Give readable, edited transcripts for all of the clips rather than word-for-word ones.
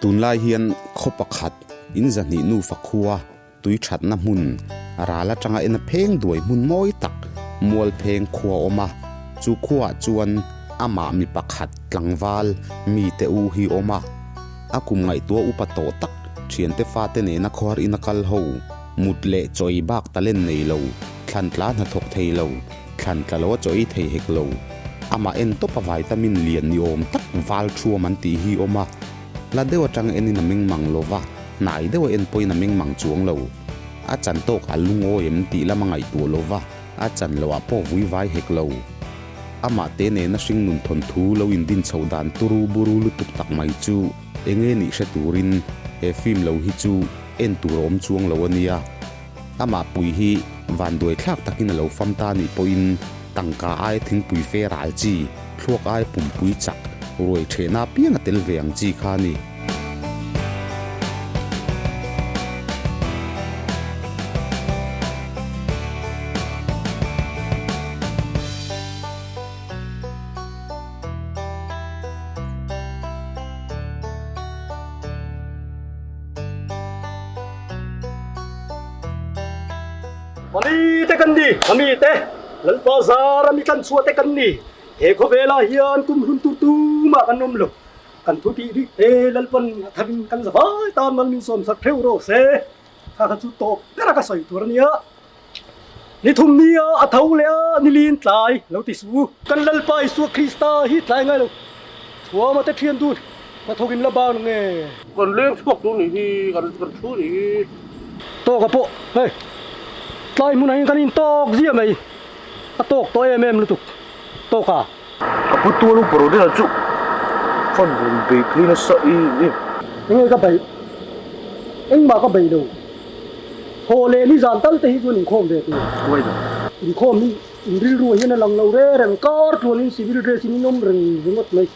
Tunlai hian khaw pakhat in zahnih nufa khua tui thatna hmun ral atanga en a pheng duai hmun mawi tak mual pheng khua a awm a, chu khuaah chuan amah mi pakhat tlangval mite u hi a awm a, a kum ngaihtuah upa tawh tak thiante fate nena khawhar ina kal ho mut leh chawi bak talent nei lo, thlan tla hnathawk thei lo, thlan tla lo a chaw ei thei hek lo. Amah en tawp a vitamin lian ni awm tak val thuam an tih hi awm a, hla deuh atang enin a meng mang lo va, hnai deuh a en pawhin a meng mang chuang lo. A chan tawk a lungawi em tih lam a ngaihtuah lo va, a chan loh ah pawh vui vai hek lo. Amah te nena hringnun thawnthu lo indin chhoh dan turu buru lutuk tak mai chu enge nih hre turin he film lo hi chu en tur a awm chuang lo a nia. Amah pui hi vanduai thlak takin a lo fam ta nih pawhin tangka aia thingpui fe ral chi, thluak aia pumpui chak, ruai thehna apiang a tel ve ang chi kha a ni. Mami te kan ni, mami te, Lalpa zar a mi tlan chhuah te kan ni. He khawvelah hian kum hlun tur tumah kan awm lo. Kan thu tih rih te Lalpan a tharin kan zavai tan mal min sawm sak theuh rawh se. Kha kha chu tawp ber a ka sawi tur a nia. Ni thum nia a tho leh a, ni lin tlai lo ti suh u. Kan Lalpa Isua Krista hi tlai ngai lo. Thuama te thian dun hnathawk in la bang nge? Kan leng chhuak tur nih hi, kan kan thu nih hi. Tawk a pawh hei, tlai hmunah hian kan intawk zia mai, a tawk tawh em em lutuk tawk a. Ka pu tual upa Rodina chu fan rawn bei phei nasa em em. Enge ka beih? Engmah ka beih lo. Thaw leh nizan tal te hi chuan inkhawm ve tur. Inkhawm hi in rilru ah hian a lang lo re reng kar tluanin civil dress in in awm reng ringawt mai.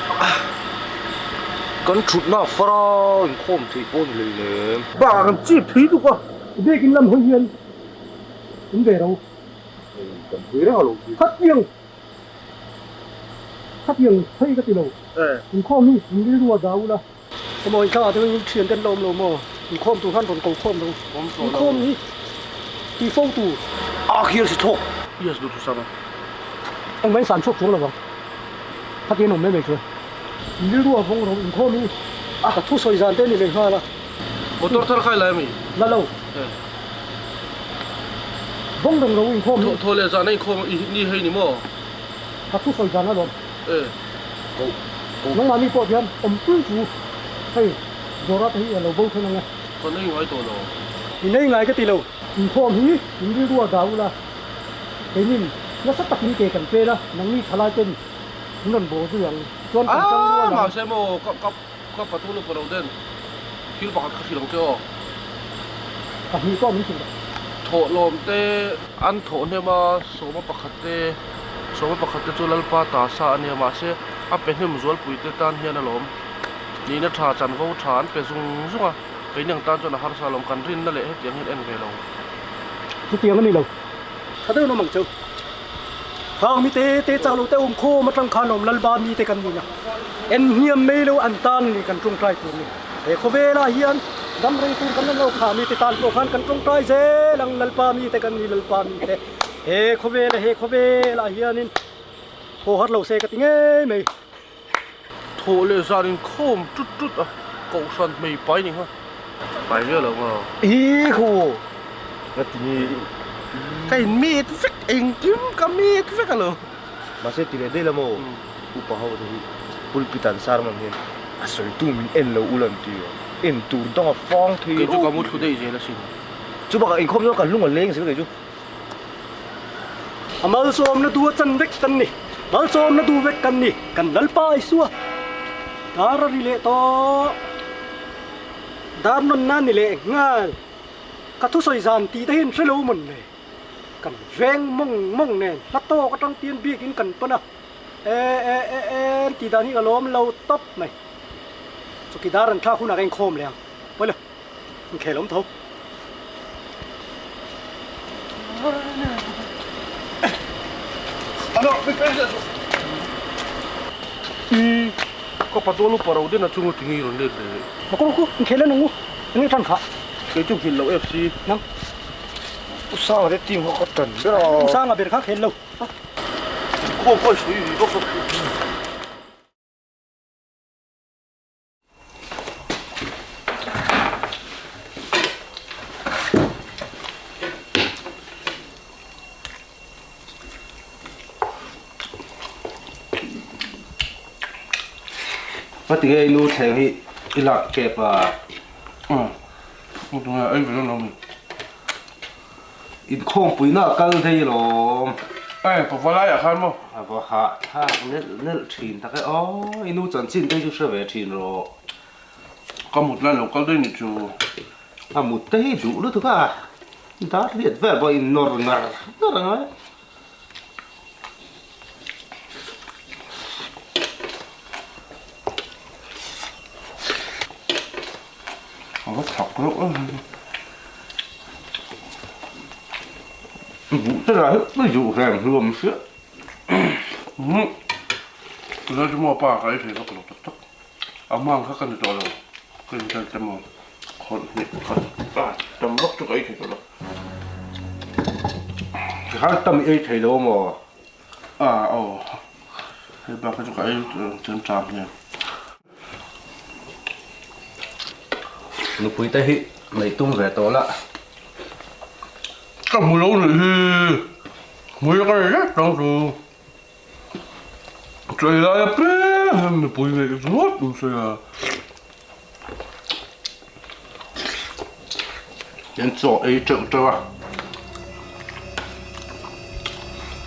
Kan thutna fara inkhawm theih pawh ni hlei nem. Bakah kan chip thui tuk a. Biakin lam hawi hian in ve ro. Kan hawi reng a lo ti. Khatiang khatiang phei ka ti lo. Inkhawm hi in rilru ah dah ula. Emaw in thla te in thian ten la awm lo maw? Inkhawm tur khan rawn ko khawm lo. Inkhawm hi ti fo tur. A khian si thawk. Yes duh thu sam a. Engmah in san chhuak chuang lo vang. Khatiang awm mai mai chuan. In rilru a vawng ro inkhawm hi ka thu sawi zan te a ni leh nghal a. Motor thar khai lai ami? La lo. Vawng reng ro inkhawm hi. Thaw leh zan a inkhawm ni hei ni maw? Ka thu sawi zan alawm. Nangmahni pawh hian awmpui chu hei Zora te hi a lo bo then ang e. Ka nei ngai tawh lo. I nei ngai ka ti lo. Inkhawm hi in rilru a dah ula, keinin nasa takin ke kan pen a, nangni thalai ten in rawn bawh zui ang. Chuan kan tang rual ang. Mahse maw ka ka ka patul upa lo den thil pakhat ka hrilh ang che aw. Pahnih pawh min hrilh rawh. Thawhlawm te an thawh hnem a, sawma pakhat te. Sawma pakhat te chu Lalpa ta sa a nia, mahse a pe hnem zualpui te tan hian alawm. Nihna tha, chanvo tha an pe zung zung a, keini ang tan chuan a harsa alawm, kan rinna leh hetiang hian en ve lo. Chutiang a ni lo. Tha deuh nawm ang cheu. Khang mi te te chak lo te awm khawm atang khan awm Lalpa mi te kan nuna. En hniam mai lo an tan a ni kan tawngtai tur ni. He khawvelah hian dam reng tur kan awm lo, kha mi te tan pawh khan kan tawngtai zel ang Lalpa mi te kan ni Lalpa mi te. He khawvel he khawvel ah hianin haw har lo se ka ti ngei mai. Thawh leh zan in khawm tut tut a, kohhran hmei pai ni kha. Pai viau lo maw? I khaw nga ti nge i. Ka in mit vek engkim ka mit vek alo. Mahse ti leh daih la maw? Upa ho te hi pulpit an sermon hian a sawitu min en lo ul an ti a, en tur dang a fang thei Kei chu ka mu thlu daih zel asin. Chu bakah inkhawm chuan kan lung a leng zel kei chu. A malsawmna du a chan vek kan ni, malsawmna du vek kan ni, kan Lalpa Isua dar a ri leh tawh, dar nawn na ni leh nghal, ka thusawi zan tih te hi an hre lo mawn le, kan veng mawng mawng nen hla tawk atang tian biakin kan pan a, e e e e an tih dan hi ka lawm lo tawp mai, chawkidar an thlak hunah ka inkhawm leh ang, pawilo. Inkhel awm tho. Ka patual upa ro den a chunga ti ngei rawn let leh. Ka kawng khu inkhel en ang u, enge tan kha? Kei chu nghilh lo FC. Nang. U Sanga te team kha ka tan ber a. U Sanga ber kha khel lo. Inkhawm kha i sawi vi vak vak. Ngatinge i nu thleng hi i lak kep a? Umm, tunge ei ve lo mi. Inkhawmpuina a kal thei lawm. Ei, pava laiah khan maw? A va hahthlak nelh nelh thin tak e aw, i nu chanchin te hi chu hre ve thin rawh. Ka mut lai lo kal daih ni chu. A mut te hi duh lutuk a, dar riat vel pawh in nawr ngar ngar ang e. A va chak reuh em em. Buh te lah hi ka duh reng hluam chiah. Umm tunah chu maw pa ka ei thei vak lo tak tak. A hma ang kha ka ni tawh lo. Ka intel te maw khawlh hnih khat a tam vak chu ka ei thei tawh lo. Tikhan tam i ei thei lo maw? A aw hei bak hi chu ka ei tlem ṭam hian. Nupui te hi neih tum ve tawh la. Ka hmu lo nih hi, hmui ka nei zet ang chu. Chei lai apiang hian mipui neih ringawt an sawi a. Hian chaw ei teuh teuh a,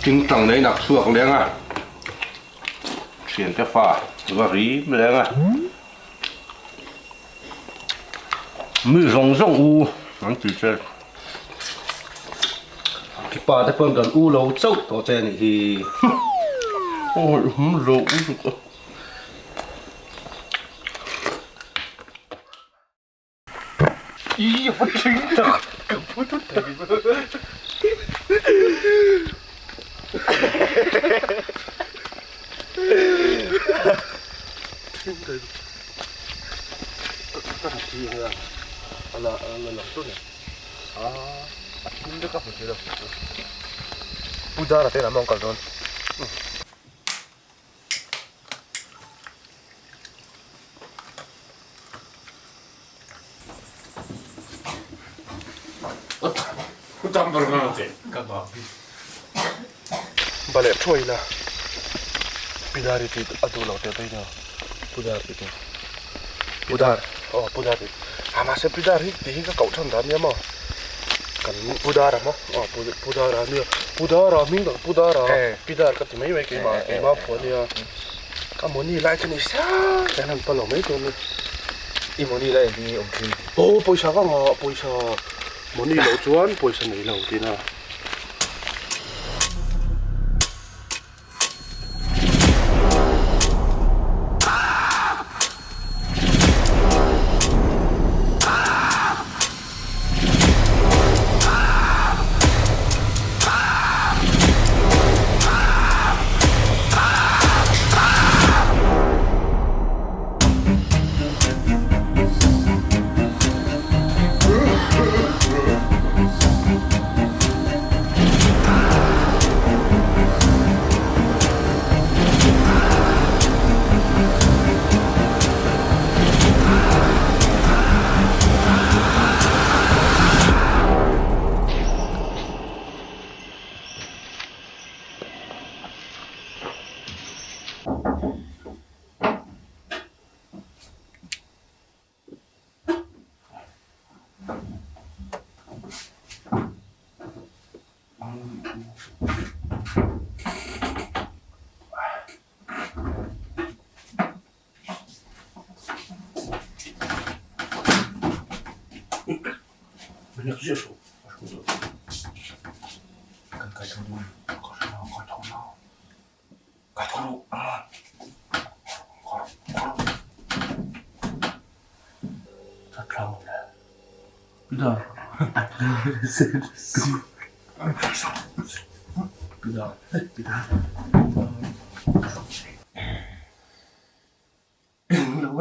tingtang nei nak chhuak leng a. Thiante fa va rim leng a, mi zawng zawng u an ti che. I pa te pawn kan u lo chauh tawh che anih hi. Awi hum lo lutuk a. I va thing tak ka pu tut thei. Ka ha thi ang a la la lang tun e. A thim vek a hmu thei lo. Pu Dara te lam a awm kal dawn. Baleh thuai ila Pidar i tih a duh lo teh daih na Pudar tih tur Pudar aw Pudar tih a mahse Pidar hi tih hi ka koh than dan nia maw kan Pudar a maw aw Pudar a nia Pudar a hming tak Pudar a Pidar ka ti mai mai keimah keimah phuah a nia. Ka money lai chu ni sang hian han palo mai dawn a. I money lai engtin nge awm thin? Aw pawisa ka ngah pawisa money loh chuan pawisa nei lo tina.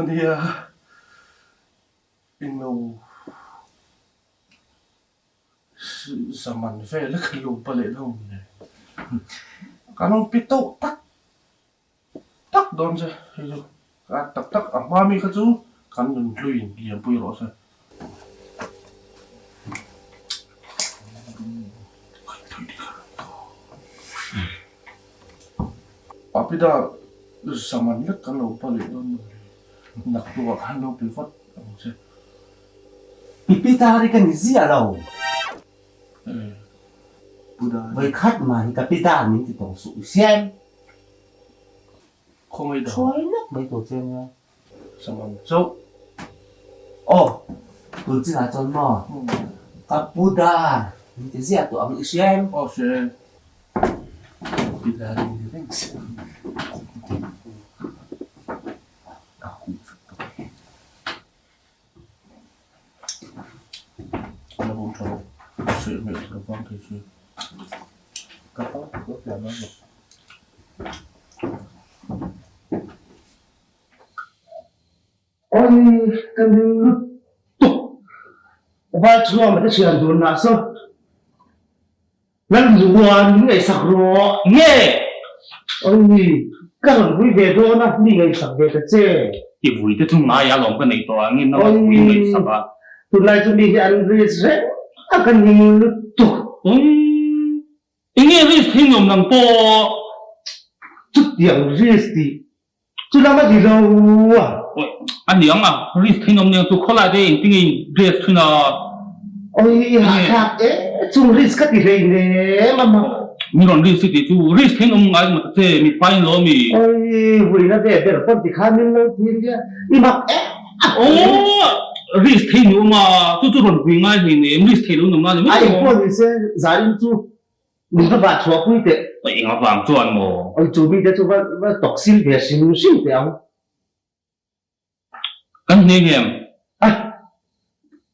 a nia. Englo zaman vel a kan lo pa leh dawn le. Kan rawn pi tawh tak tak dawn che hei chu ka tak tak a hma mi kha chu kan rawn hluin lianpui rawh se. Apida zaman lek kan lo pa leh dawn maw le naktuk ah khan lo pe vat ang che. Pipi tar hi ka ni ziah lo. Vawikhat mah hi ka pi tar min ti tawh suh i siam. Hruai lawk mai tawh che nia. Saman chauh. Aw, tun chinah chuan maw ka pu dar min ti ziah tawh ang i hria em? Aw hria e. Pi dar i ni reng si. A huh vek tawh e. A la bawm tha lo. Seh hmeh tur avang thei si. Ka pa ka pian a ni. Oi ka ning lutuk vai chhuang ka thian dun nah saw Lal Zuan min ngaihsak rawh nge oi ka rawn vui ve dawn a mi ngaihsak ve ta che. I vui te chu ngai a lawm ka nei tawh ang in a rawn vui ngaihsak a. Tunlai chu mi hi an risk reng a ka ning lutuk. Oi Enge risk hi nuam lang pawh? Chutiang risk tih chu lam a ni lo a. Awi, a ni ang a, risk hi nuam nia chu khawlai te engtin nge in dress thin a? Awi, i hahthlak e, chung risk ka ti hlei nem a ma. Mi rawn risk i tih chu risk hi nuam ngai maw ta che, mi pain lo mi. Awi, vuina ve ber pawn ti khan min lo ti nia, i mak em a. Aw, risk thei nuam a, chu chu rawn vui ngai hlei nem, risk thei lo nuam ngai ni mai lo. A engpawh ni se, zain chu Min va vah chhuah pui teh. Ka eng avang chuan maw? Oi chu mite chu va va tawk sil ve hrim hrim teh ang. Kan hne ngem? Ah!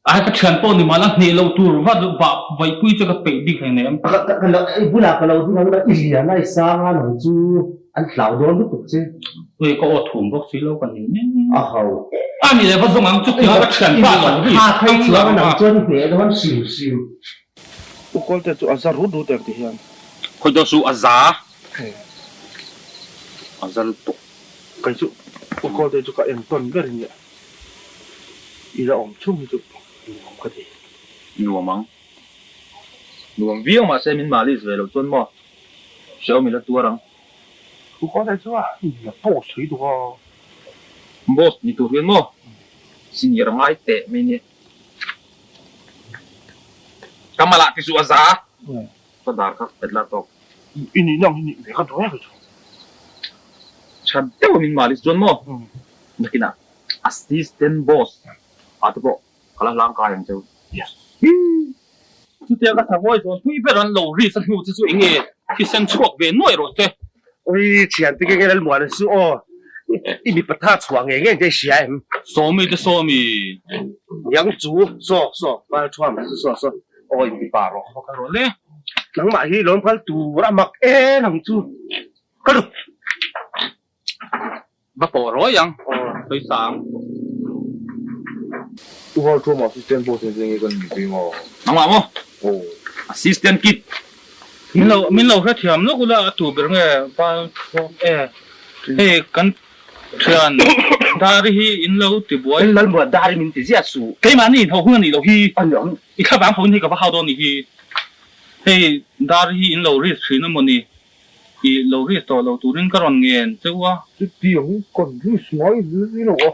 Ai ka thian pawh ni mahla hneh loh tur va vah vaihpui che ka peih bik hlei nem. Ka ka lo i bulah ka lo ding ang la i lian a i sang a nang chu an hlau dawn lutuk che. Oi ka aw thum bawk si lo ka ni nen. A ho. A ni le va zawng ang chutiang a ka thian pa lo ri. Tha thei chuang nang chuan i hneh dawn hrim hrim. U Kawlte chu a za rut rut em ti hian. Khawi daw su a za. A za lutuk. Kei chu U Kawlte chu ka en tawn ber nia. I la awm chhung hi chu nuam ka ti. Nuam ang. Nuam viau mahse min malis ve loh chuan maw hrehawm i la tuar ang. U Kawlte chu a la boss hui duh a. Boss ni tur hian maw senior ngai teh mai nia. Ka malah ti chu a za. Ka dar kha pet la tawk. I nih nang hi nih ve ka duh em chu. Tha deuh min malis chuan maw? Nakinah assistant boss ah te pawh ka la hlang kai ang cheu. Yes. Chutia ka thangawi zawn pui ber an lo risk a hnu che chu enge thisen chhuak ve nuai rawh che. Ui thiante nge nge Lalmuana chu aw i mipa tha chhuah ngei ngei te i hria em? Sawmi te sawmi. Niang chu saw saw val thuam chu saw saw aw in mipa rawh. Va kal rawh le. Nangmah hi lawm kal tur a mak em ang chu ka ru. Va pawh rawi ang sawi sang. U Val Thuam assistant boss ni zing hi kan ni zing aw. Nangmah maw? Aw. Assistant kid. Min lo min lo hrethiam lawk ula a tu ber nge Val Thuam e. Hei kan thian Dari hi in lo ti buai. Lal muah Dari min ti ziah suh. Keimahni in ho hun a nih loh hi. A ni ang. I thlavang ho in hei ka va hau dawn nih hi. Hei Dari hi in lo risk thin a maw ni. I lo risk tawh lo turin ka rawn ngen che u a. Chutiang kan risk ngai ni lo a.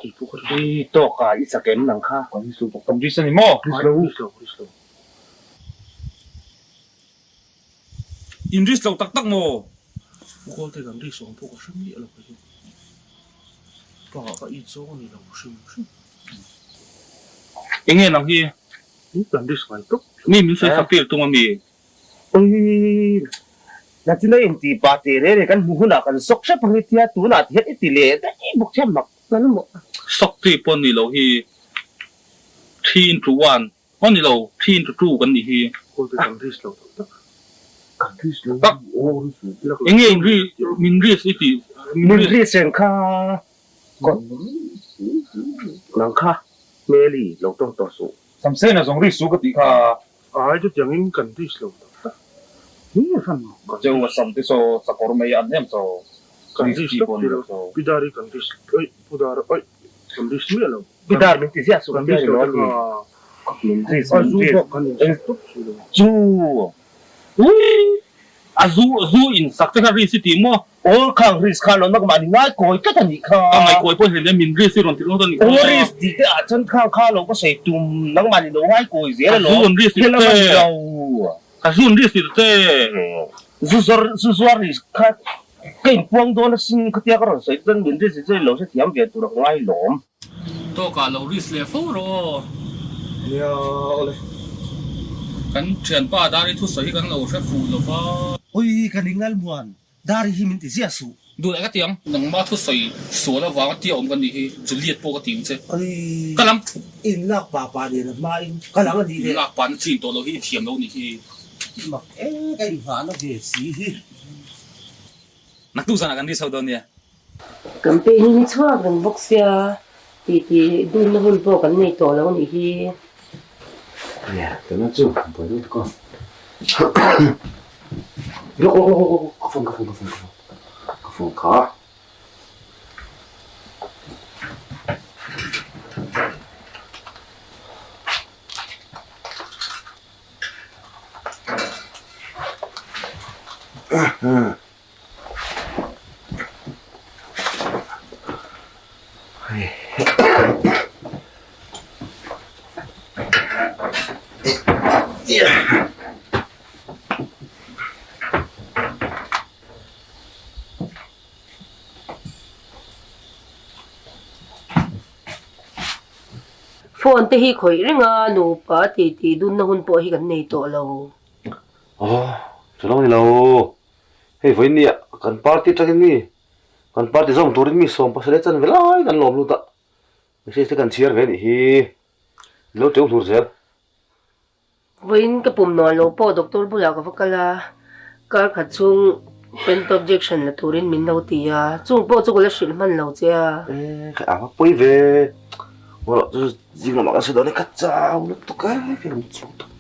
I tawk a, i chak em nang kha? Kan risk lo bawk. Kan risk a ni maw? Risk lo, risk lo, risk lo. In risk lo tak tak maw? U Kawlte kan risk awm pawh ka hre miah lo kei chu. Bakah ka it zawng a ni lo hrim hrim. Enge nang hi? Kan risk ngai tawp. Mi min sawi sak tir tum a mi? Ui, nachina inti pa teh reng reng kan hmu hunah kan sawk hrep ang i tia, tunah ti hian i ti leh daih bawk hian mak kan maw. Sawk chi pawh ni lo hi three into one pawh ni lo, three into two kan nih hi. Kawlte kan risk lo tak tak. Kan risk lo tak. Aw risk lo tak. Enge in risk min risk i tih min risk reng kha. Nang kha Hmeli lo tawng tawh suh. Samsena zawng risk su ka tih kha. Ai chutiangin kan risk lo tak tak. Hi hran kan risk. Cheu a sam te saw sakawr mai an em saw. Kan risk tak ti lo. Pi Dari kan risk aih Pu Dar aih kan risk miah lo. Pi Dar min ti ziah suh kan risk lo te kha. Min risk min risk. A zu bawk kan in sak tawp si lo. Chu Ui! A zu zu in sak te kha risk i ti maw? Aw khang risk kha lo nagmah ni ngai kawi tlat a nih kha. Ka ngai kawi pawh hleinem min risk i rawn ti ringawt a nih kha. Aw risk tih te ah chuan khang kha lo ka sawi tum nangmah ni lo ngai kawi zel a lo. Ka zu an risk ti te. Ka zu an risk ti te. Zu zawr zu zuar risk kha ka inpuang dawn asin khatia ka rawn sawi chuan min risk ti chu i lo hrethiam ve tur a ka ngai lawm. Tawkah lo risk leh fo rawh aw. Nia awle. Kan thianpa Dari thusawi hi kan lo hre fuh lo va. Ui ka ning Lalmuan, Dari hi min ti ziah suh. Duh leh ka ti ang, nangma thusawi sual avanga tia awm ka nih hi, Juliet pawh ka ti ang che. Ui Ka lam. In lak pa pa nen a hmain ka lang a nih le. In lak pa na chin tawh lo hi i thiam lo nih hi. Mak e ka inghahna ve si hi. Naktuk zanah kan risk ho dawn nia. Campaign hi ni chhuak reng bawk sia tih tih dunna hun pawh kan nei tawh lo nih hi. Nia, tuna chu buai deuh tuk a. Lawk lawk lawk lawk ka phone ka phone ka phone ka phone ka phone kha. Phone te hi khawih reng a, nupa titi dunna hun pawh hi kan nei tawh lo. Aw, chu lo ni lo. Hei vawiin nia kan party atangin mi kan party zawm turin mi 17 chan ve lai kan lawm lut a, message te kan chhiar ve anih hi, lo teu hlur zel. Vawiin ka pum nuah lo pawh doctor bulah ka va kal a, kar khat chhung pent objection la turin min lo ti a, chung pawh chu ka la hrilh hman lo che a. E ka a va pawi ve, ngaw chu zing lamah kan sawi dawn e ka chau lutuk e ka lung chhung tawh.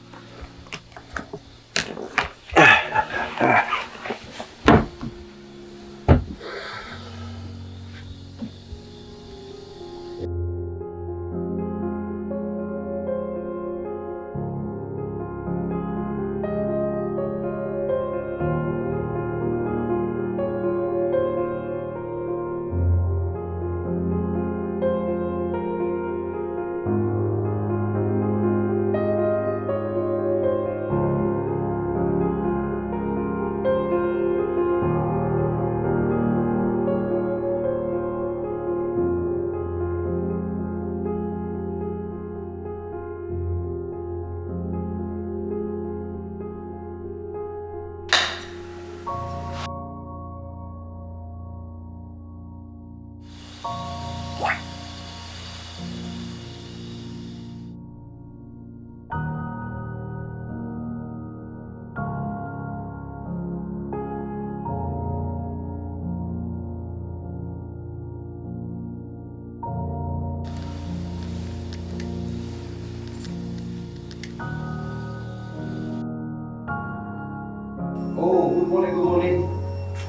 Oh, good morning, good morning.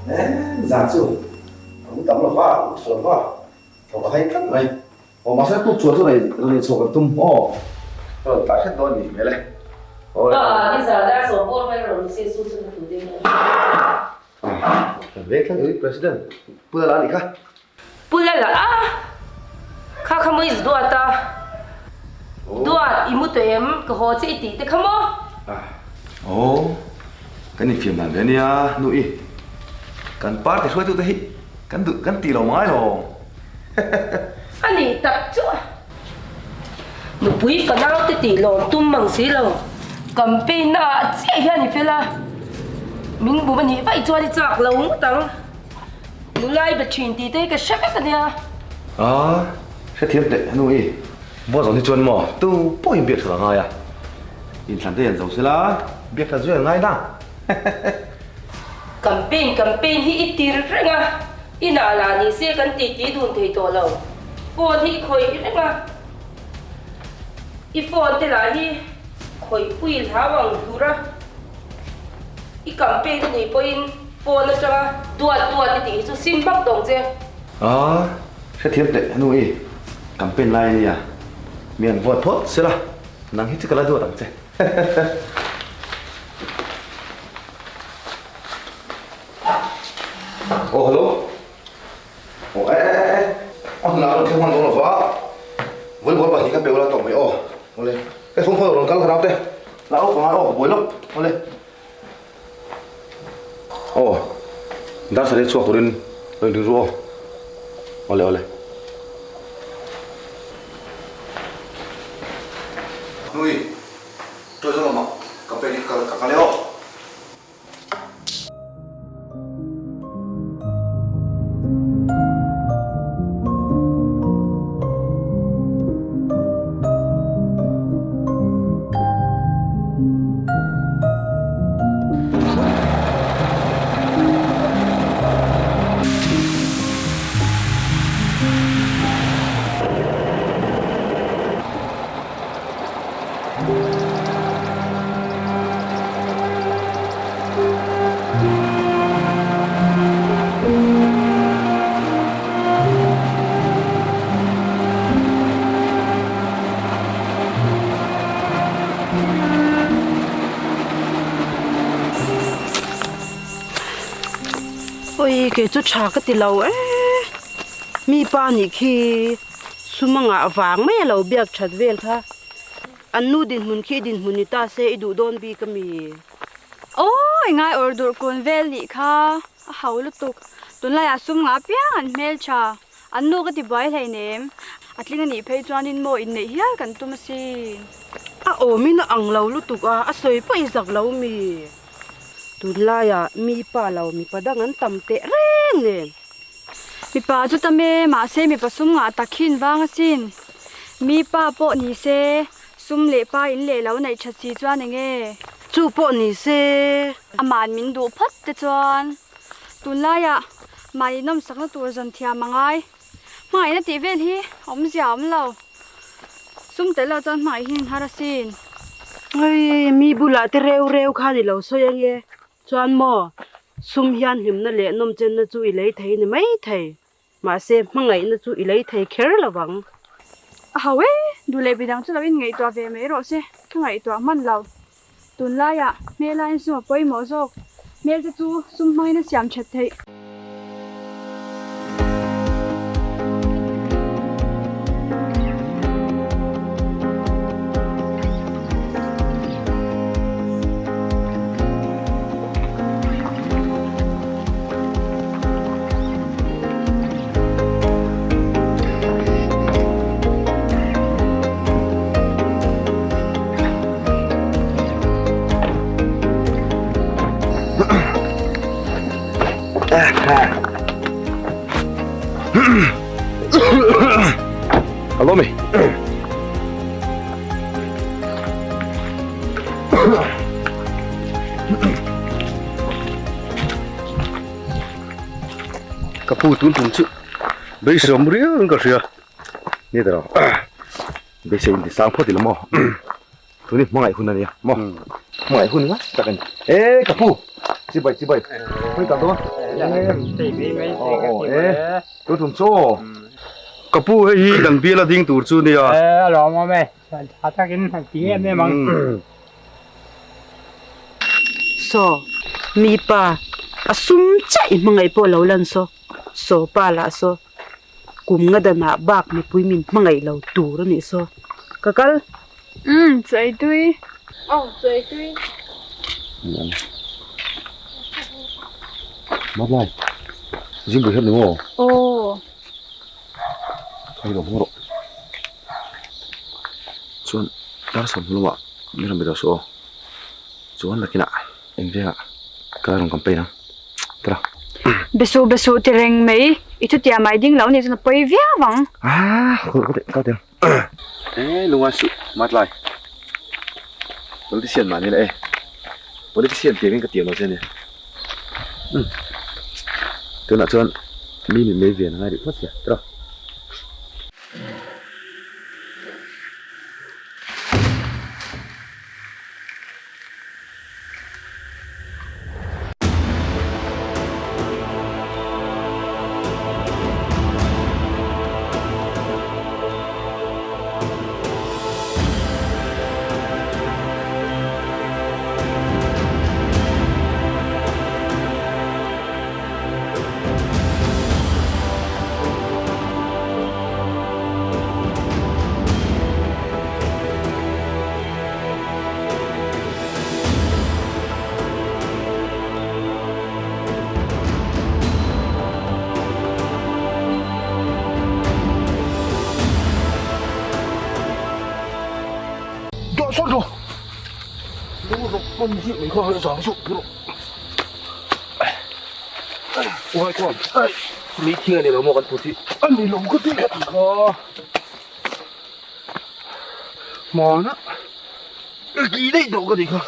Eh, zan chu. A mu tam lo va, a mu tha lo va. Thawk a hai tlat mai. Aw mahse tuk chhuah chu rei rei chhuah kan tum aw. Ka rawn tlai hret dawn a nih hmel e. Aw le. Aw ni zan dar sawm bawr mai rawn se chu chu ka tu deuh a. Ah kan veng thleng ui President Pu Lala a nih kha. Pu Lala a kha kha maw i duat a. Duat i mu tawh em ka haw che i tih te kha maw. Ah aw kan infiam dan ve a nia nu i kan party hruaitute hi kan duh kan tih lo ngai lo. A nih tak chu a. Nupui fanau te tih lawm tum mang si lo. Campaign na ah chiah hian i fel a. Min bum a nih vaih chuan i chak lo ngawt ang. Nulai be thin tih te hi ka hre vek a nia. A, hrethiam teh nu i. Buat zawng hi chuan maw tu pawhin biak that a ngai a. Inthlan te hian zo sela biak that zui an ngai na. Campaign campaign hi i tir reng a. Inah lah ni se kan titi dun thei tawh lo. Phone hi i khawih reng a, i phone te lah hi khawih pui hlau ang hlur a, i campaign a nih pawhin phone atanga duat duat i tih hi chu sim hmak tawng che. A, hrethiam teh nu i campaign lai a nia, mi an vote phawt sela, nang hi chu ka la duat ang che. Aw hello. Aw eh eh eh a hmunah rawn thleng hman dawn lova volleyball pahnih kha pe ula tawp mai aw awle hei phone khaw rawn kal ka naute lah awk angai aw ka buai lawk awle aw dar sarih chhuak turin rawn ring ru aw awle awle. Nui tawi zawk lamah ka pen in ka kal e aw. Oi kei chu tha ka ti lo e mi pa nih khi sum a ngah vang mai a lo biak that vel kha. An nu dinhmun khi i dinhmun ni ta se i duh dawn bik a mi? Aw, i ngai awr dur kun vel nih kha a hau lutuk. Tunlaiah sum ngah piang an hmeltha. An nu ka ti buai hleinem. A tling a nih phei chuanin maw inneih hial kan tum asin. A awmin a ang lo lutuk a, a sawi pawh i zak lo mi? Tunlaiah mi pa lo mipa dang an tam teh reng nen. Mipa chu tam e, mahse mipa sum ngah tak hin vang asin. Mi pa pawh ni se, sum leh pa in leh lo neih that si chuan eng e? Chu pawh ni se. Aman min duh phawt te chuan tunlaiah mahni nawmsakna tur zawn thiam a ngai. Hmangaihna tih vel hi awmzia a awm lo. Sum tel lo chuan hmangaih hi in har asin. Hei, mi bulah te reu reu kha ni lo sawi ange. Chuan maw, sum hian hlimna leh nawmchenna chu i lei thei ni mai thei, mahse hmangaihna chu i lei thei kher lo vang. A hau e, duh leh bidang chu lo inngaihtuah ve mai rawh se, ka ngaihtuah hman lo. Tunlaiah hmelaiin sum a pawimawh zawk, hmel te chu sum hmangin a siam that theih. Hello me. Ka pu tun tum chu beisawm riau in ka hria ni ta lo beisei in ti sang phawt ila maw tuni hmangaih hun a nia maw hmangaih hun ngat tak a ni e ka pu chibai chibai hei tak dawn aw aw e tun tum chu aw ka pu hei hi kan bial a ding tur chu nia e a lawm awm e tha takin han ti em em ang. Saw mipa a sum chiah i hmangaih pawh lo lan saw saw pa lah saw kum nga danah bak mipui min hmangaih lo tur a nih saw ka kal. Umm chawi tui. Aw chawi tui. Matlai zing buai hret ni maw? Aw. Hei lo hmang rawh. Chuan dar sawm hnu lamah min rawn be tawh suh aw. Chuan nakinah eng vengah ka rawn campaign ang. Tara. Besuh besuh ti reng mai. I thutiah mai ding lo nih chuan a pawi viau ang. Ah ka teh ka teh ang. Eh lungai suh matlai. Politician mah ni la e. Politician tiangin ka tiam lo che ania. Umm tunah chuan mi mit mei ve an ngai rih phawt sia tiraw. An ziah mai kha zang zawk pawh Uai chuan mi thing a ni lo maw kan put hi a ni lo ka ti kha hmana ki daih tawh ka ti kha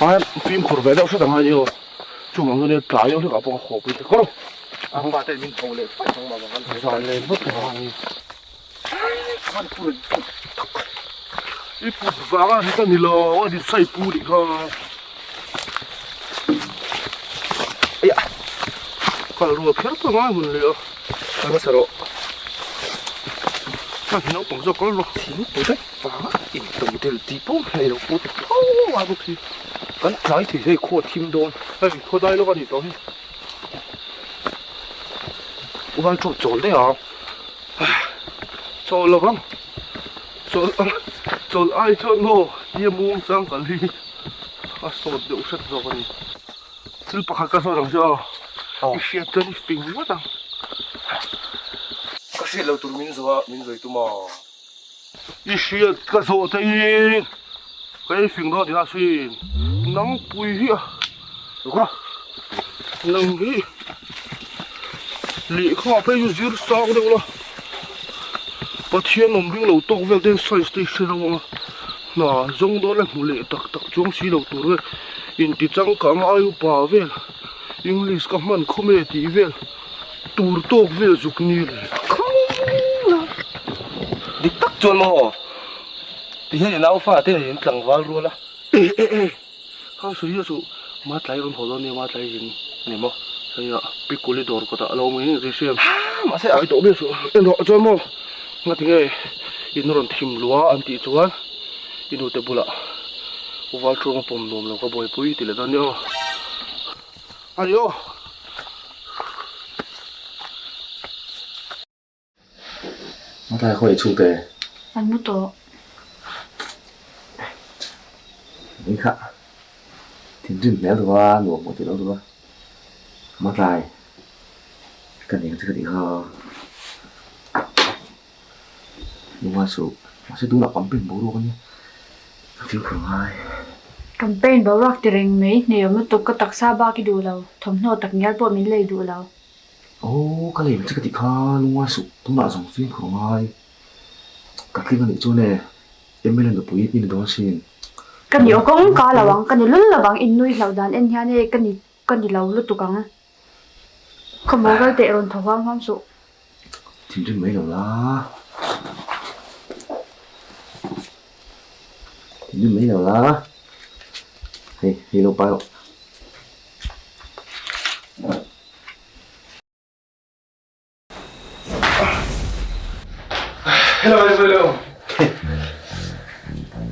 ai fimkhur ve deuh hret ang a ni aw chuvang chuan tlai deuh hlekah pawh ka haw pui ta kawr a pa te min tho leh faih ang mah kan zan leh vut ang. I put vang a heta ni lo a ni sai pu nih kha. Aia kal rual kher pawh ngai hun leh a. Kal hmasa rawh. Ka naupang zawk kal rawh. Thing put vek vang a intawm tel tih pawh hei lo put tho a bawk si. Kan tlai thei hei khaw thim dawn. Hei khaw dai lawk a nih tawh hi. Ual chu chawl daih a. Chawl lovang chawl chawl ai chuan maw tia muang chang kal hi a sawt deuh hret zawk a ni. Thil pakhat ka zawt ang chu aw i hriat chuan i fing ngawt ang. Ka hriat lo tur min zawh a min zawi tum a. I hriat ka zawh che in ka ei fing dawn tih a sin nang pui hi a nang hi lehkha phei chu zir sang deuh la Pathian awm ring lo tawk vel ten science te i hre lo ang a hna zawng dawn a hmu leh tak tak chuang si lo tur vel inti changkang ai upa vel English ka hman khawm e tih vel. Tur tawk vel zuk ni le khang la. Dik tak chuan maw ti hian i nau fa te in tlangval rual a. E e e kha sawi a suh ma tlai rawn haw dawn nia ma tlai zin ani maw hei a pikuli dawr kawtah a lo awm ngei ngei hriam mahse a tlai tawh ber suh en rawh chuan maw ngati nge in rawn thim lua an tih chuan i nute bulah uval ṭuang a pawm nuam lo ka buaipui ti leh dawn nia aw. Ani aw. Matlai khaw ei chhungte. An mu tawh. Ni kha thinrim hmel duh a, nuam pawh tih lo duh a. Matlai ka ning che ka tih kha. Nunga suh, mahse tunah campaign boruak a nia, ka fimkhur ngai. Campaign boruak ti reng mai, hne awm lutuk ka taksa bak i duh lo, thawmhnaw tak ngial pawh min lei duh lo. Aw, ka lei che ka tih kha, lunga suh, tunah zawng fimkhur ngai. Ka tling a nih chuan e, MLA nupui i ni dawn asin. Ka ni aw kawngka lo ang, ka ni lul lo ang, in nui hlauh dan en hian e, ka ni ka ni lo lutuk ang. Khawmaw kal teh rawn thaw huam huam suh. Thinrim mai lo la. Thinrim mai lo la. Hei, hei lo pai rawh. Hello, hello.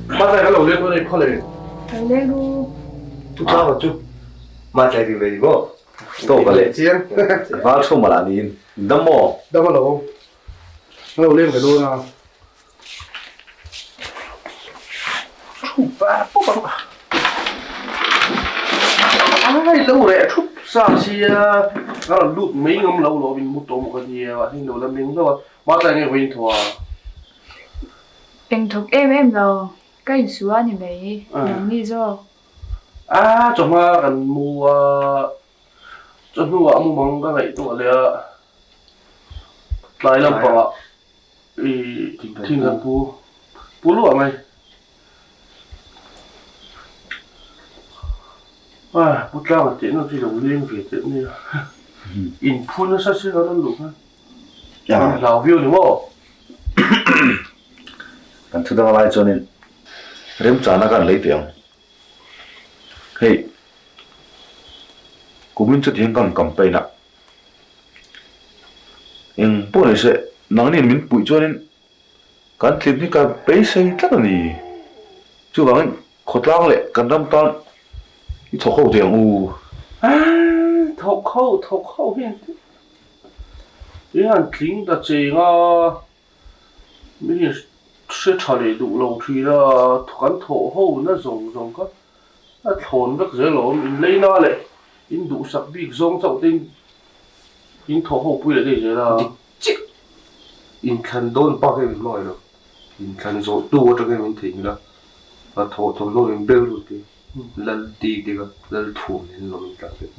Matlai ka lo leng dawn e, khawlei. Lo leng ru. Tu tlang chu. Matlai ri ve ni maw? Tawk a leh chiang. Val thu mawlh ah niin. Dam maw? Dam alo. Ka lo leng ve dawn a. Thu pa pawp ang. Ai lo reh thup sa sia. Ka rawn lut mai ngam lo lo min mu tawh maw ka nia. Mahse lo la meng hlauh a. Mahtlai nge vawiin thaw a. Eng thawk em em lo. Ka insu a ni mai. Nangni zawk. A chawhma kan mu a, chawhnuah mumang ka ngaihtuah leh a, tlai lampangah i thing kan pu pu luah mai. A pu tlanga teh na chu i lo leng ve teh nia, inphu nasa si kan rawn luh khan kan hlau viau ni maw? Kan thu dang lai chuanin remchana kan lei teh ang. Hei, kumin chu tihian kan campaign a, eng pawh ni se nangni min puih chuanin kan tlim hi ka beisei tlat a ni. Chuvangin khawtlang leh kan ram tan i thawk ho teh ang u. Thawk ho, thawk ho hian han tling ta cheng a. Mi hre tha leh duh lo thin a, kan thawh ho na zawng zawng kha a thlawn vek zel awm. In leina leh in duhsak bik zawng chauh te in thawh ho pui leh daih zel a. Dik chiah! Inthlan dawn bak hian min hmangaih lo. Inthlan zawh tu atang hian min theihnghilh a. Hnathawh thawmhnaw min bel lut i lal dik dik a, lal thum in lo min tlan vel.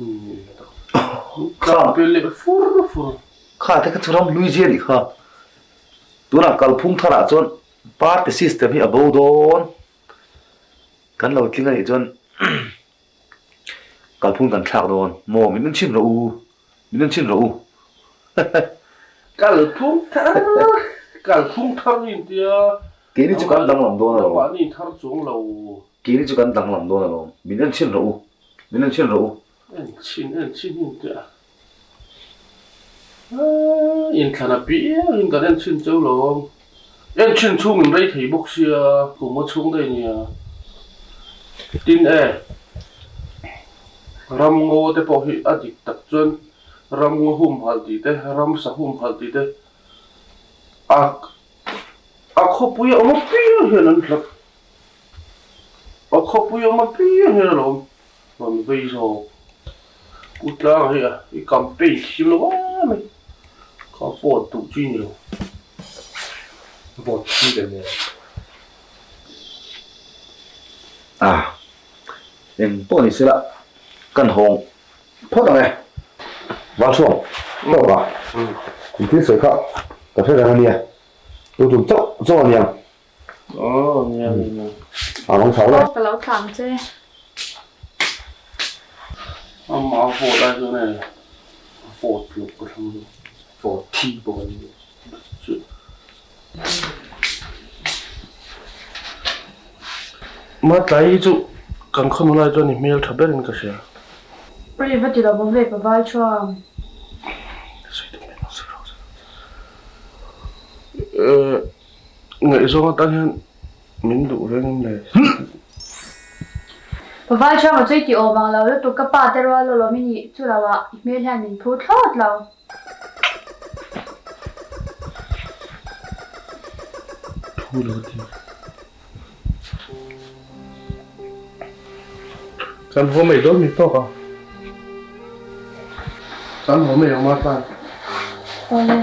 Tlan vel leh fur fur. Kha te kha chu ram hlui zia nih kha. Tunah kalphung tharah chuan party system hi a bo dawn. Kan lo tling a nih chuan kalphung kan thlak dawn maw min en chhin rawh u, min en chhin rawh u. Kalphung thar, kalphung thar hi intia. Keini chu kan danglam dawn alawm. Mahni thar chuang lo. Keini chu kan danglam dawn alawm, min en chhin rawh u, min en chhin rawh u. En chhin, en chhin hi intia. Inthlan a piangin kan en chhin cheu lo. En chhin chhungin rei thei bawk sia, kum a chhung daih nia. Tin e, ramngaw te pawh hi a dik tak chuan ramngaw humhalh tih te, ramsa humhalh tih te a a khawpui a awm apiang hian an hlat. A khawpui a awm apiang hian alawm. Rawn vei zawk. Pu Tlanga hi a i campaign thiam lo em mai. Ka vote duh chi ni lo. Vote chi ve nen. Ah, eng pawh ni sela kan hawng phawt ang e. Valchhuang, tawk a, in thil sawi kha ka hre reng a nia. Tu tum chauh chauh a niang. Aw nia nia. A rawn chho le. Aw ka lo thlang che. Amah a vote ai chuan e vote loh ka thlang lo. Vote thi bawk a ni. Ma tlai hi chu kan khaw nulai chuan i hmel tha berin ka hria. Ri va ti lo bawk ve paval chuan. Ngaihzawng atan hian min duh reng em le? Paval chuan ka chu i ti awm ang lo lutuk ka pa te rual alawm i nih chu lo ah i hmel hian min phur thlawt lo. Thu lo ti. Kan haw mai dawn mi tawk a. Kan haw mai ang Martha. Awle.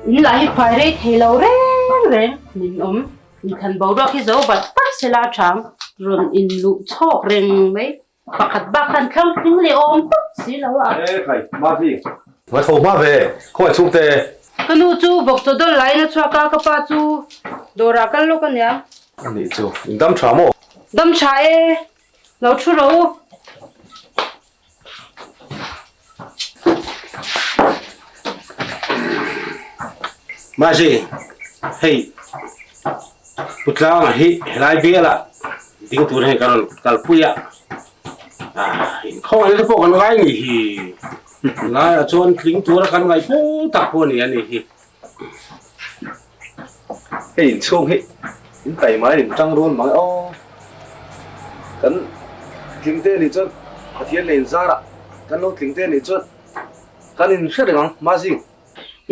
In lah hi fai rei thei lo reng reng min awm. Inthlan boruak hi zo vat vat sela a thang rawn inluh chhawk reng mai. Pakhat bak khan thlang tling leh awm tawp si lo a. E khai, Mavi. Ngai tho hma ve, khawngaih chhungte. Ka nu chu vawk chaw dawl laiin a chhuak a, ka pa chu dawrah kal lawk a nia. A nih chu, in dam tha maw? Dam tha e, lo thu rawh u. Mahse, hei Putlanga hi helai bialah ding tur hian ka rawn kalpui a, inkhawngna te pawh kan ngai ni hi. Laiah chuan tling tura kan ngaih fo tak pawh a ni a ni hi. Hei inchhung hi in taima in tang run mang e aw. Kan tling te nih chuan Pathian leh inzarah kan lo tling te nih chuan kan in hre reng ang Mazi.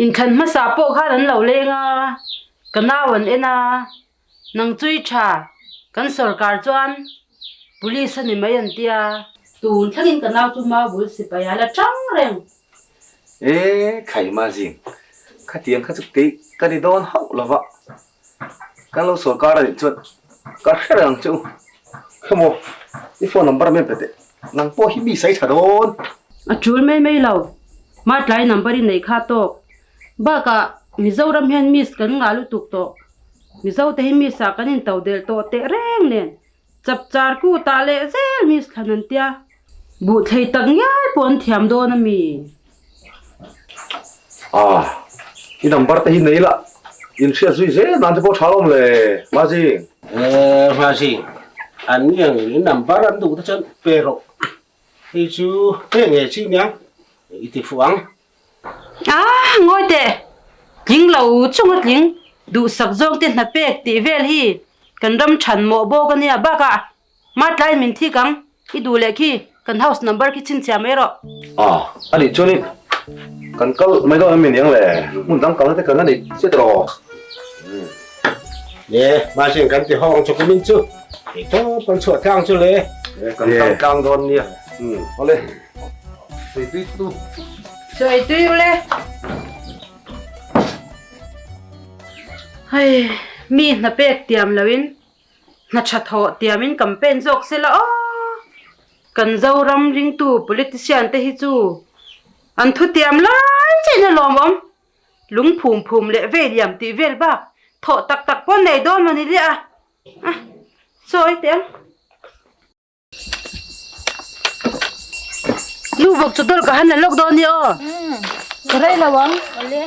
Inthlan hmasa pawh khan an lo leng a, ka nau an en a, nang chu i tha, kan sorkar chuan police a ni mai an tia. Tun thlengin ka nau chu mau bul sipai a la tang reng. E khai Mazing, khatiang kha chu kei ka ni dawn hauh lo va, kan lo sorkar a nih chuan ka hre reng ang che u. Khemaw, i phone number a men pe teh, nang pawh hi mi sai tha dawn. A tul mai mai lo, ma tlai number i neih kha tawk. Bakah Mizoram hian miss kan ngah lutuk tawh, Mizo te hi miss ah kan intodelh tawh teh reng nen. Chapchar kutah leh zel miss thlan an tia. Buh thlei tak ngial pawh an thiam dawn a mi? Ah, i number te hi nei la, in hriat zui zel nan te pawh tha awm le, Mazing. Eh, Mazing, an nge i number an duh te chuan pe rawh. Hei chu hei nge chi nia i ti fuh ang. Ah, ngawi teh! Tling lo chunga tling duhsak zawng te hna pek tih vel hi kan ram than mawh bawk a nia bakah matlai min thik ang i duh leh khi kan house number khi chhinchhiah mai rawh. Ah, a nih chuanin kan kal mai dawn em ni ang le? Hmun dang kalna te kan la nei chiat rawh. Le, mahse kan ti hawng chu kumin chu hei tawp kan chhuah tlang chu le. Kan kal tlang dawn nia. Awle. Sawi tui tu. Sawi tui ule. Hei, mi hna pek tiam loin hna tha thawh tiamin campaign zawk sela aw. Kan Zoram ringtu politician te hi chu an thu tiam lai chiah in a lawmawm. Lung phum phum leh vei liam tih vel bak thawh tak tak pawn nei dawn maw ni liah a, sawi teh ang. Nu vawk chu dawr ka han la lawk dawn ni aw. Ka rei lo ang. Awle.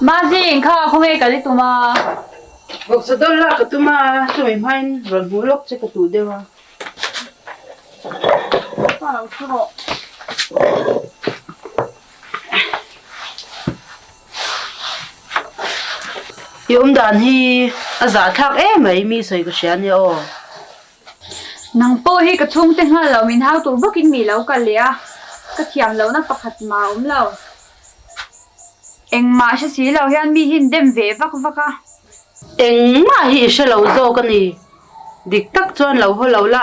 Mazing kha khawnge kal i tum a? Vawksa dawl lak ka tum a, chumi hmain rawn hmuh lawk che ka tuh deuh a. Ka lo thu rawh. I awm dan hi a zahthlak em mai mi sawi ka hria ania aw. Nang pawh hi ka chhungte nghal lo min hau tur bawkin mi lo kal leh a, ka thiam lohna pakhat mah a awm lo. Engmah hre si lo hian mi hi an dem ve vak vak a. Engmah hi i hre lo zawk a ni. Dik tak chuan lo haw lo la,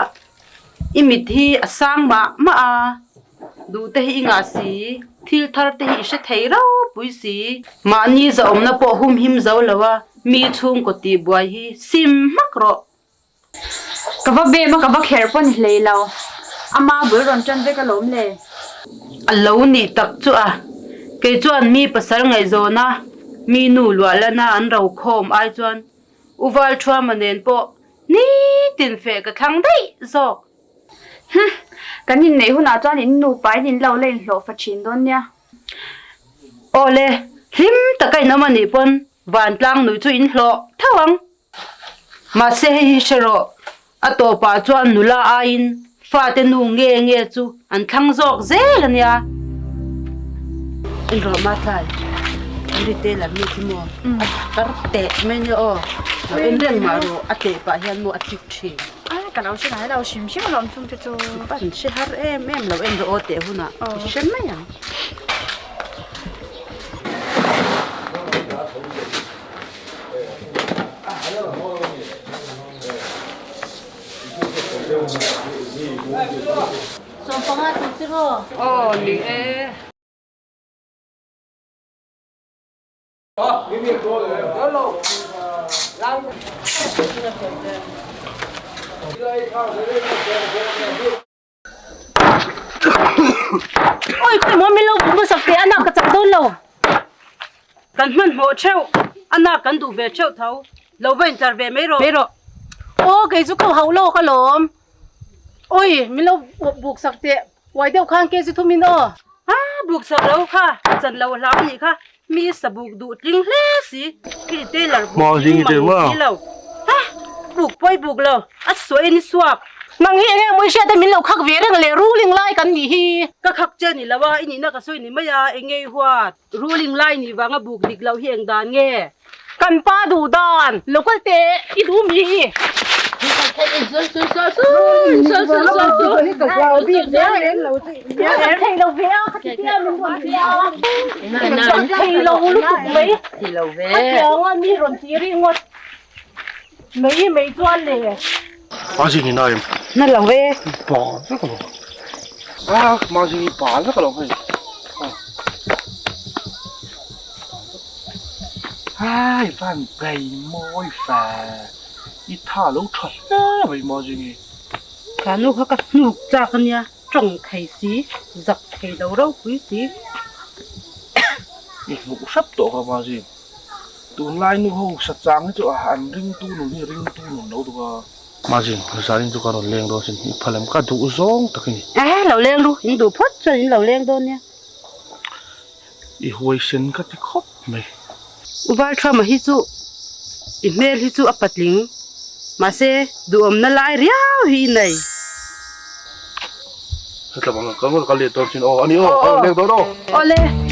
i mit hi a sang mah mah a, duh te hi i ngah si, thil thar te hi i hre thei ropui si. Mahni zahawmna pawh humhim zo lo a, mi chhungkaw tihbuai hi sim hmak rawh. Ka va bem a, ka va kher pawh ni hlei lo. Ama bul rawn tan vek alawm le. A lo nih tak chu a, kei chuan mi pasal ngaihzawn a, mi nu luah lana an ro khawm ai chuan U Valthuama nen pawh nitin feh ka thlang daih zawk. Hum, kan inneih hunah chuan in nupa in in lo la inhlawh fa thin dawn nia. Aw le, hlim taka in awm a nih pawn vantlang nuih chu in hlawh tho ang. Mahse hei hi hre rawh, a tawpah chuan nula aiin fate nu nge nge chu an thlang zawk zel a nia. Engrawh Matlai, Rite lam mi chu maw a tar teh mai nia aw, lo en reng mah rawh, a teh pah hian maw a chik thin. Ka lo hre ngai lo hrim hrim alawm chungte chu. Pan hre har em em lo en rawh aw teh hunah i hre mai ang. Sawmpanga tih chu maw? Aw ni e. Oi khawi maw min lo bu hmasak teh a nak ka chak dawn lo. Kan hmanhmawh theuh a nak kan duh ve theuh tho lo va intlar ve mai rawh. Mai rawh. Aw kei chu ka hauh lawk alawm. Oi min lo buk sak teh uai deuh khan kg thum in aw. A buk sak lo kha chan lo hlau anih kha mi sa buk duh tling hle si i tailor buk tling mang si lo ha buk pawi buk lo a suah in i suak. Nang hi enge maw i hriat a min lo khak ve reng le ruling lai kan nih hi. Ka khak che ni lo a i nihna ka sawi ni mai a enge i huat ruling lai nih vanga buk dik loh hi eng dan nge. Kan pa duh dan local te i duh mi hi. Ai van bei mawi fe i tha lo tha hle mai Mazingi. Ka nu kha ka hnuk chak ania tawng thei si zak thei lo ropui si. I hmuh hrep tawh kha Mazing. Tunlai nu ho sa chang hi chu a an ringtu nun hi ringtu nun lo tuk a. Mazing, zanin chu ka rawn leng dawn sin i phalem ka duh zawng tak i ni. Ehe lo leng ru, in duh phawt chuan in lo leng dawn nia. I huaisen ka ti khawp mai. U Valthama hi chu i hmel hi chu a patling, mahse duhawmna lai riau hi i nei. Hetlam ang ka ka let dawn chin aw ani aw ka rawn leng dawn aw. Awle.